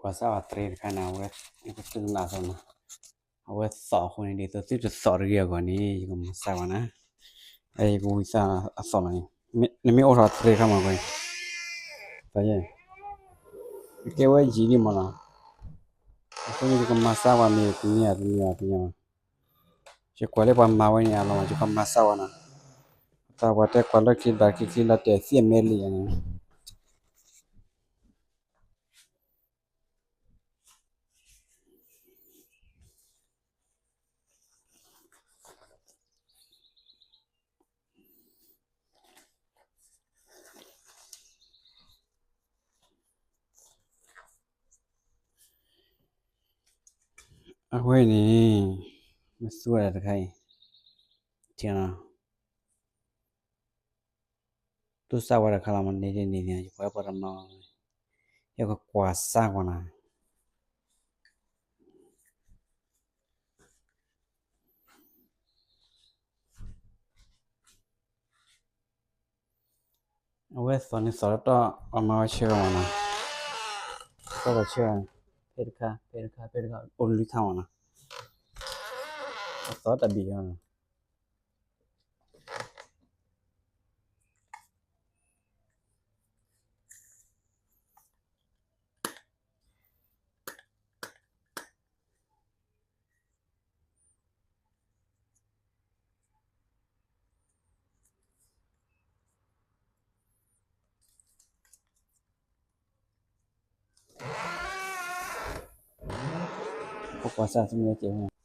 ကွၢ်စၢ်ဝဲတြဲတခါန့ၣ် အဝဲ ယကတုၤနၤအသိးနီၤ, အဝဲသီၣ်အဃိန့ၣ် ဒ်သိးသုတသီၣ်တဂ့ၤအဂီၢ်န့ၣ် ယကမၤစၢ်ဝဲနၤ, ယကဝံသးအသီၣ်နီၤ, နမ့ၢ်အိးထီၣ်တြဲတခါမးကွၢ်, ယကဲဝဲယံာ်ဒံးမးနီၤ, အဃိန့ၣ် ယကမၤစၢ်ဝဲမ့ၢ်တန့ၢ်တန့ၢ်တန့ၢ်, ယကွၢ်လၢပှၤမၤဝဲန့ၣ်အလီၢ် ယကမၤစၢ်ဝဲနီၤ, တၢ်ပှၤတဲကွၢ်လၢခံဘၣ်ခံချံလီၤတဲာ်သံအမဲာ်လံယၤန့ၣ် အဝဲန့ၣ် မ့ၢ်သူဝဲဒၣ်တခါအံၤ, ထံၣ်နီၤ, သူစၢ်ဝဲတခါလီၤမး န့ၣ်န့ၣ်န့ၣ် ယကွၢ်ပှၤတနီၤ, ယကကွၢ်စၢ်ကွၢ်နီၤ အဝဲသီၣ်န့ၣ်သီၣ်တတီၢ် အမၤဝဲဆၢမးနီၤ, သီၣ်တဆၢ, ဖဲတခါ ဖဲတခါ ဖဲတခါ အိၣ်လွံၢ်ခါမးနီၤ, အသီၣ်တဘ့ၣ်လီၤနီၤ. ပကွၢ်စၢ်သမံသမိး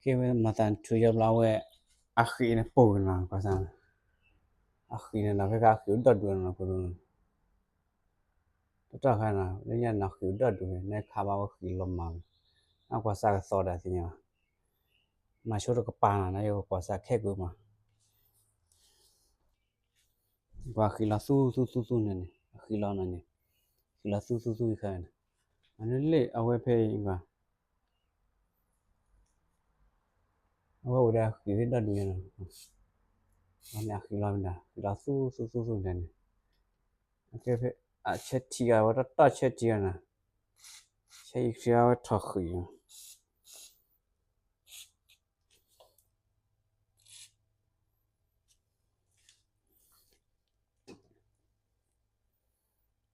ကဲဝဲမၤသးထူယီဘျီဝဲ အဃံးန့ၣ်ပိာ်ကနီၤ ကွၢ်စၢ်, အဃံးန့ၣ်နီၤ ဖဲခါအဃံးအိၣ်ဒီဒူၣ်နီၤ ဖိဒိၣ်န့ၣ်, တတီၢ်ခါနီၤ လၢညါနီၤ ဃံးအိၣ်ဒီဒူၣ်န့ၣ် နခးဘၣ်ဝဲဃံးလီၤမး, အကွၢ်စၢ်ကသီၣ်ဒၣ်သ့ၣ်ညါ, မၤဆိတကပၤနီၤ နယကွၢ်စၢ်ခဲကိာ်မး ကွၢ်ဃံးလီၤသူသူသူသူန့ၣ်န့ၣ် အဃံးလီၤနီၤန့ၣ်, ဃံးလီၤသူသူသူအံၤခါန့ၣ်, အန့ၣ်လၢအဝဲဖဲအံၤဘၣ်, အဝဲအိၣ်ဒီးဃံးဝဲဒီဒူၣ်န့ၣ်လီၤ. အဃံလီၤမ့ၢ်ဒၣ် ဃံလီၤသူသူသူသူန့ၣ်, အဆၢထံဂၤဝဲ တတီၢ်ဆၢထံဂၤနၤ, ဆၢအံၤခံဂၤဝဲထီၣ်ဃံး,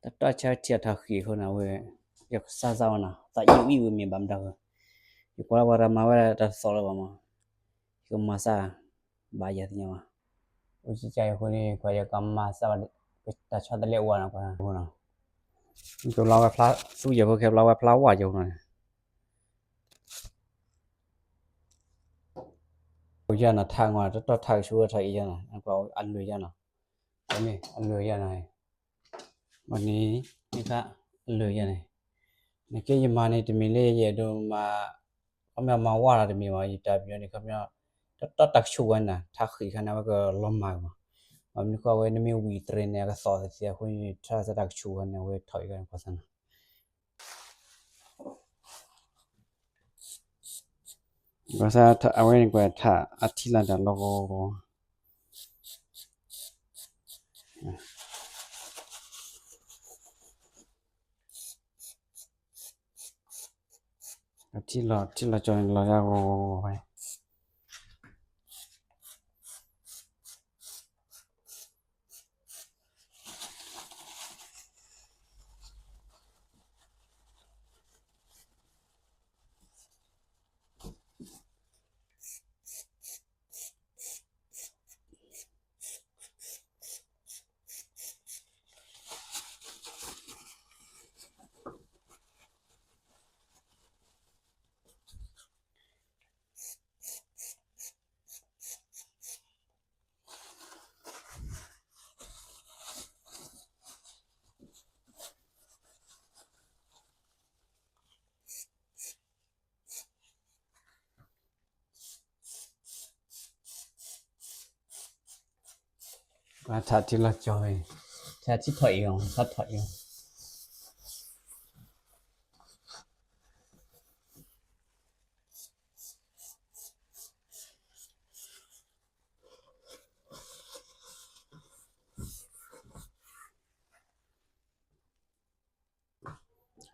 တတီၢ်ဆၢထံအထီၣ်ဃံးအဃိန့ၣ် အဝဲ ယကစၢ်စၢ်ဝဲနီၤ သးအံၣ်အံၣ်ဝံၤမ့ၢ်ဘၣ်မတၤဃိ, ယကွၢ်လၢပှၤတမၤဝဲဒၣ်တၢ်သီလၢၤဘၣ်မး, ယကမၤစၢ် ဘၣ်ယၤသ့ၣ်ညါဘၣ်, အိၣ်ကံကါအံၤအဃိန့ၣ် ကွၢ်ယကမၤစၢ်ဘၣ် တၢ်ဆီတလဲအိၣ်ဝဲနီၤ, ကွၢ်နီၤ, ကဘျီဝဲဖျါသူယဲၢ်ဖိခဲဘျီဝဲဖျါဝဲယဲၢ်ဖိနီၤ, အိၣ်ယၤနီၤ ထးငီၤ တတီၢ်ထးကဆူထီၣ်အံၤယၤနီၤ အလွဲၢ်ယၤနီၤ, အလွဲၢ်ယၤနီၤ, ဘၣ်န့ၣ် မ့ၢ်ခါ အလွဲၢ်ယၤန့ၣ်, နကဲယမၤန့ၣ်တမံၤလၢယအဲၣ်ဒိးမၤ, ခီပညီမၤဝါလီၤတမံၤမး ယတၢ်ပညီန့ၣ် ခီပညီ တတီၢ်တၢ်ကဆူၣ်ဝဲန့ၣ် ထးဃံးခါန့ၣ် အဝဲကလီၤမၢ်ကမး, ဘၣ်မနုၤဃိအဝဲနမ့ၢ်ဝံၤတရံးန့ၣ် အကသီၣ်သ့ၣ်အဃိန့ၣ် ထးစၢ်တၢ်ကဆူၣ်ဝဲန့ၣ် အဝဲထီၣ်အံၤခါန့ၣ် ကွၢ်စၢ်နီၤ ဘၣ်ဆၣ်အဝဲန့ၣ်ကွၢ်ထးအထံလီၤတၢ်လီၤဂီၤဂီၤ, အထံလီၤ ထံလီၤကၠီၤန့ၣ်လီၤဂီၤဂီၤဂီၤဝဲ ထးထံလီၤကၠီၤ, ထးထံထီၣ်အံၤအီၤ ထးထီၣ်အံၤအီၤ,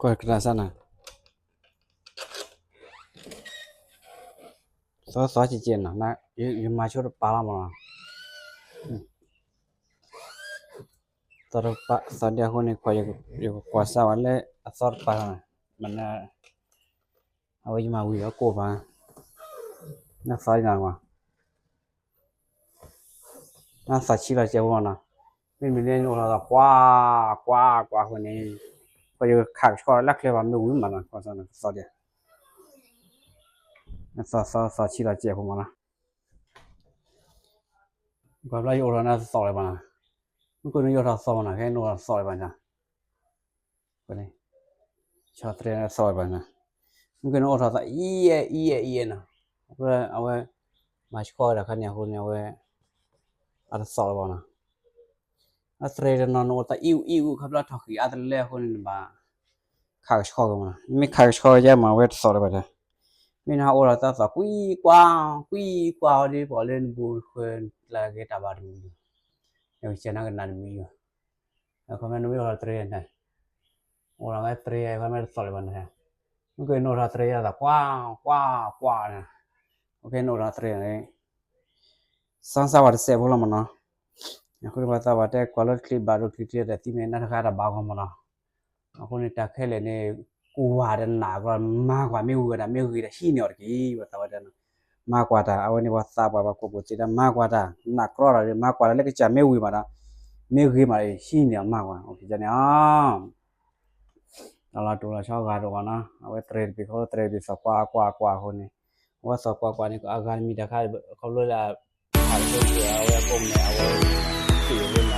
ကွၢ်ကတၢၢ်စၢ်နၤ, သီသီကဲးကဲးနီၤ, ယမၤဆိတပၤလီၤမးနီၤ, သီတပၤ သီဒ်အဃိန့ၣ် ယကကွၢ်စၢ်ဝဲလၢအသီတပၤလီၤ, မ့ၢ် အဝဲယမၤဝံၤအကိၣ်ပၤ, နသီဒ်နီၤ, နသီဆံလီၤစဲးဖိမးနီၤ, မ့မ့ၢ်လၢနအိၣ်ထီၣ်သီကွၢ် ကွၢ် ကွၢ်အဃိန့ၣ်, ပှၤယကခးကဆှီလၢကျဲဘၣ်မ့ၢ်ဝံၤမးနီၤ, ကသီဒ်, နသီသီသီဆံလီၤစဲးဖိမးနီၤ, ကွၢ်ဘျီယအိၣ်ထီၣ်နသီလၢၤဘၣ်နီၤ, မ့ၢ်ကွၢ်နယအိၣ်ထီၣ်သီမးနီၤ ခဲနအိၣ်ထီၣ်သီလၢၤဘၣ်နီၤ ဆီတရံးသီဘၣ်နီၤ, မ့ၢ်ကနအိၣ်ထီၣ်သီအံၤအံၤအံၤနီၤ, အဝဲ မၤဆှီဝဲဒၣ်ခါန့ၣ်အဃိန့ၣ် အဝဲ အတသီလၢၤဘၣ်နီၤ, အတရံးတနီၤနအိၣ်သီအံၤအံၤအံၤ ခီဖျိထီၣ်ဃံးအါတလၢအဃိန့ၣ် နဘၣ် ခးကဆှီကမးနီၤ, မ့ၢ်ခးကဆှီကမး အဝဲတသီလၢၤဘၣ်ဒီး, မ့ၢ်နဟးအိၣ်ဒီးတၢ်သီကွံကွၢ် ကွံကွၢ်အီၤဒ် ပှၤလၢနဘူးနဃၢကျါက့ၤတၢ်ဘါတမံၤ, နကစၢ်နကနၣ်တမံၤ, အခီပညီနမ့ၢ်အိၣ်ထီၣ်တရံးန့ၣ်, အိၣ်ဒီးဝဲတရံး အခီပညီတသီလၢၤဘၣ်န့ၣ်, မ့ၢ်ကနအိၣ်ထီၣ်တရံးယသးကွၢ် ကွၢ် ကွၢ်န့ၣ်, အိၣ်ကနအိၣ်ထီၣ်တရံးန့ၣ်, စၢ်စၢ်ဝဲတစဲးဖိလီၤမးနီၤ, အဃိန့ၣ်ပှၤသးပှၢ်တဲကွၢ်လၢတချံးဘၣ်ဒိချံးချံးတသံမ့ၢ်နၢ်တဃါတၢ်ဘါဂီၢ်မးနီၤ, အဃိန့ၣ် တၢ်ခဲလၢာ်န့ၣ် ကွၢ်တနးကီၢ် မၤကွၢ်မ့ၢ်ဝံၤဝဲဒၣ် မ့ၢ်ဂ့ၤဒီးဟံးန့ၢ်အီၤတက့ၢ် ပှၤသးဝဲတဲနီၤ, မၤကွၢ်တၢ် အဝဲန့ၣ်ပှၤသးပှၢ်ပှၤကိးပူၤသ့ၣ်တၢ် မၤကွၢ်တၢ် နးကြီဒီး မၤကွၢ်တၢ်လၢကစၢ်မ့ၢ်ဝံၤမးဒီး မ့ၢ်ဂ့ၤမးဒီး ဟံးန့ၢ်အီၤမၤကွၢ် န့ၣ်, တၢ်လီၤတူာ်လီၤဆီဂၤတအိၣ်နီၤ, အဝဲတရံးတဘ့ၣ်ခီဖျိတရံးတဘ့ၣ်သီကွၢ်ကွၢ်ကွၢ်အဃိန့ၣ်, အဝဲသီကွၢ်ကွၢ်န့ၣ် အဂၤတမံၤတခါ ခီဖျိလၢ အဝဲကိးမံၤ အဝဲ သ့ၣ်ဝဲန့ၣ် အဝဲသီၣ်န့ၣ်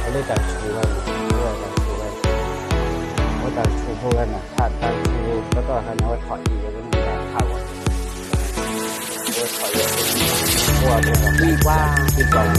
အလၢတၢ်ကဆူၣ်ဝဲန့ၣ် အဝဲတၢ်ကဆူၣ်ဝဲန့ၣ် အဝဲတၢ်ကဆူၣ်ဖိဝဲန့ၣ် ထးတၢ်ကဆူၣ်ဖိ တီတီၢ်တခါန့ၣ် အဝဲထီၣ်အံၤဝဲန့ၣ် ထးဂီၤန့ၣ် အဝဲထီၣ်အံၤ အဝဲကွၢ် ကွၢ် ကွၢ်